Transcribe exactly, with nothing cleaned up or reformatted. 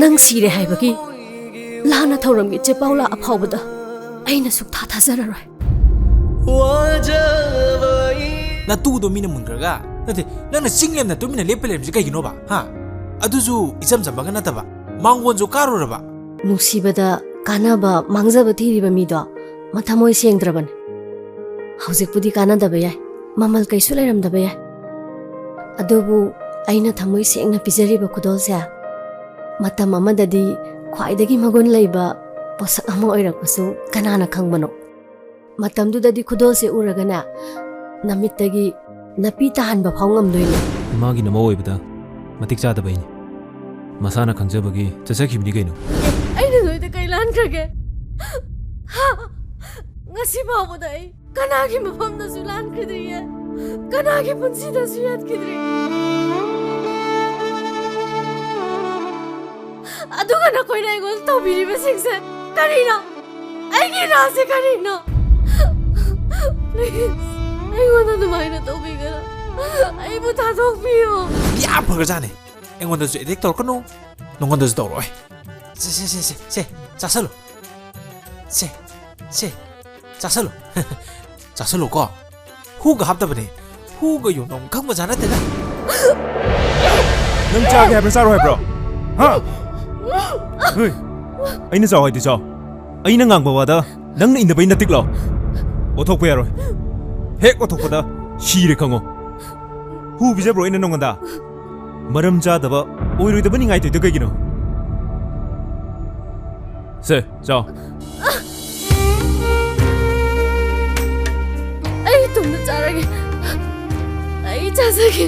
ꯅꯪ ꯁꯤꯔꯦ ꯍꯥꯏꯕꯒꯤ ꯂꯥꯟꯅ ꯊꯧꯔꯝꯒꯤ ꯆꯦ ꯄꯥꯎꯂꯥ ꯑꯐꯥꯎꯕꯗ ꯑꯩꯅ ꯁꯨꯛꯊꯥ ꯊꯥꯖꯔꯔꯣꯏ꯫ ꯅꯇꯨꯗꯣ ꯃꯤꯅ ꯃꯨꯟꯈ꯭ꯔꯒ, ꯅꯠꯇꯦ, ꯅꯪꯅ ꯆꯤꯡ ꯂꯦꯝꯅ ꯇꯨꯃꯤꯟꯅ ꯂꯦꯞꯄ ꯂꯩꯔꯝꯁꯦ ꯀꯩꯒꯤꯅꯣꯕ? ꯍꯥ? ꯑꯗꯨꯁꯨ ꯏꯆꯝ ꯆꯝꯕꯒ ꯅꯠꯇꯕ, ꯃꯥꯡꯒꯣꯟꯁꯨ ꯀꯥꯔꯨꯔꯕ꯫ ꯅꯨꯡꯁꯤꯕꯗ ꯀꯥꯟꯅꯕ ꯃꯥꯡꯖꯕ ꯊꯤꯔꯤꯕ ꯃꯤꯗꯣ ꯃꯊꯃꯣꯏ ꯁꯦꯡꯗ꯭ꯔꯕꯅꯦ꯫ ꯍꯧꯖꯤꯛꯄꯨꯗꯤ ꯀꯥꯟꯅꯗꯕ ꯌꯥꯏ, ꯃꯃꯜ ꯀꯩꯁꯨ ꯂꯩꯔꯝꯗꯕ ꯌꯥꯏ, ꯑꯗꯨꯕꯨ ꯑꯩꯅ ꯊꯃꯣꯏ ꯁꯦꯡꯅ ꯄꯤꯖꯔꯤꯕ ꯈꯨꯗꯣꯜꯁꯦ ꯃꯇꯝ ꯑꯃꯗꯗꯤ ꯈ꯭ꯋꯥꯏꯗꯒꯤ ꯃꯒꯨꯟ ꯂꯩꯕ ꯄꯣꯠꯁꯛ ꯑꯃ ꯑꯣꯏꯔꯛꯄꯁꯨ ꯀꯅꯥꯅ ꯈꯪꯕꯅꯣ? ꯃꯇꯝꯗꯨꯗꯗꯤ ꯈꯨꯗꯣꯜꯁꯦ ꯎꯔꯒꯅꯦ, ꯅꯃꯤꯠꯇꯒꯤ ꯅꯥꯄꯤ ꯇꯥꯍꯟꯕ ꯐꯥꯎ ꯉꯝꯗꯣꯏꯅꯦ꯫ ꯏꯃꯥꯒꯤ ꯅꯃꯧ ꯑꯣꯏꯕꯗ ꯃꯇꯤꯛ ꯆꯥꯗꯕꯩꯅꯤ꯫ ꯃꯁꯥꯅ ꯈꯪꯖꯕꯒꯤ ꯆꯠꯆꯈꯤꯕꯅꯤ ꯀꯩꯅꯣ꯫ ꯑꯩꯅ ꯅꯣꯏꯗ ꯀꯩ ꯂꯥꯟꯈ꯭ꯔꯒꯦ? ꯍꯥ? ꯉꯁꯤ ꯐꯥꯎꯕꯗ ꯑꯩ ꯀꯅꯥꯒꯤ ꯃꯐꯝꯗꯁꯨ ꯂꯥꯟꯈꯤꯗ꯭ꯔꯤꯌꯦ, ꯀꯅꯥꯒꯤ ꯄꯨꯟꯁꯤꯗꯁꯨ ꯌꯥꯠꯈꯤꯗ꯭ꯔꯤ꯫ ꯑꯗꯨꯒ ꯅꯈꯣꯏꯅ ꯑꯩꯉꯣꯟꯗ ꯇꯧꯕꯤꯔꯤꯕꯁꯤꯡꯁꯦ ꯀꯔꯤꯅꯣ? ꯑꯩꯒꯤ ꯏꯔꯥꯜꯁꯦ ꯀꯔꯤꯅꯣ? Please, ꯑꯩꯉꯣꯟꯗ ꯑꯗꯨꯃꯥꯏꯅ ꯇꯧꯕꯤꯒꯅꯨ꯫ ꯑꯩꯕꯨ ꯊꯥꯗꯣꯛꯄꯤꯌꯨ꯫ ꯌꯥꯝ ꯐꯈ꯭ꯔꯖꯥꯠꯅꯦ꯫ ꯑꯩꯉꯣꯟꯗꯁꯨ ꯑꯦꯇꯦꯛ ꯇꯧꯔꯛꯀꯅꯨ, ꯅꯉꯣꯟꯗꯁꯨ ꯇꯧꯔꯛꯑꯣꯏ꯫ ꯁꯦ, ꯁꯦ, ꯁꯦ, ꯁꯦ, ꯁꯦ, ꯆꯥꯁꯜꯂꯨ꯫ ꯁꯦ, ꯁꯦ, ꯆꯥꯁꯜꯂꯨ꯫ ꯆꯥꯁꯜꯂꯨꯀꯣ꯫ ꯍꯨꯒ ꯍꯥꯞꯇꯕꯅꯦ꯫ ꯍꯨꯒ ꯌꯣꯟꯐꯝ ꯈꯪꯕꯖꯥꯠ ꯅꯠꯇꯦꯗ꯫ ꯅꯪ ꯆꯥꯒꯦ ꯍꯥꯏꯕ꯭ꯔꯥ, ꯆꯥꯔꯣꯏ ꯍꯥꯏꯕ꯭ꯔꯣ? ꯍꯥ? ꯍꯣꯏ꯫ ꯑꯩꯅ ꯆꯥꯎ ꯍꯥꯏꯗꯤ ꯆꯥꯎ꯫ ꯑꯩꯅ ꯉꯥꯡꯕ ꯋꯥꯗ ꯅꯪꯅ ꯏꯟꯗꯕꯩ ꯅꯇꯤꯛꯂꯣ? ꯑꯣꯊꯣꯛꯄ ꯌꯥꯔꯣꯏ꯫ ꯍꯦꯛ ꯑꯣꯊꯣꯛꯄꯗ ꯁꯤꯔꯦ ꯈꯪꯉꯣ꯫ ꯍꯨ ꯄꯤꯖꯕ꯭ꯔꯣ ꯑꯩꯅ ꯅꯉꯣꯟꯗ? ꯃꯔꯝ ꯆꯥꯗꯕ, ꯑꯣꯏꯔꯣꯏꯗꯕ ꯅꯤꯡꯉꯥꯏ ꯇꯧꯏꯗꯣ ꯀꯩꯒꯤꯅꯣ? ꯁꯦ, ꯆꯥꯎ꯫ ꯑꯩ ꯏꯇꯣꯝꯇ ꯆꯥꯔꯒꯦ꯫ ꯑꯩ ꯆꯥꯖꯒꯦ꯫